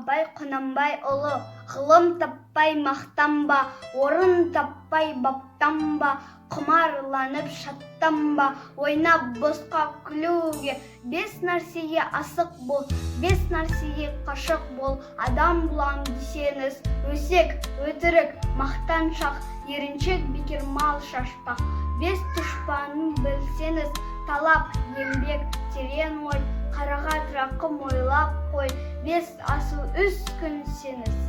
Абай Құнанбайұлы. Ғылым таппай мақтанба, орын таппай баптанба, құмарланып шаттанба, ойнап босқа күлуге. Бес нәрсеге асық бол, бес нәрсеге қашық бол, адам болам десеңіз: өсек, өтірік, мақтаншақ, еріншек, бекер мал шашпақ. Бес дұшпанын білсеңіз: талап, еңбек, терең ой, қарақат, рақым, ойлап қой. Бес асыл үш күнсеңіз.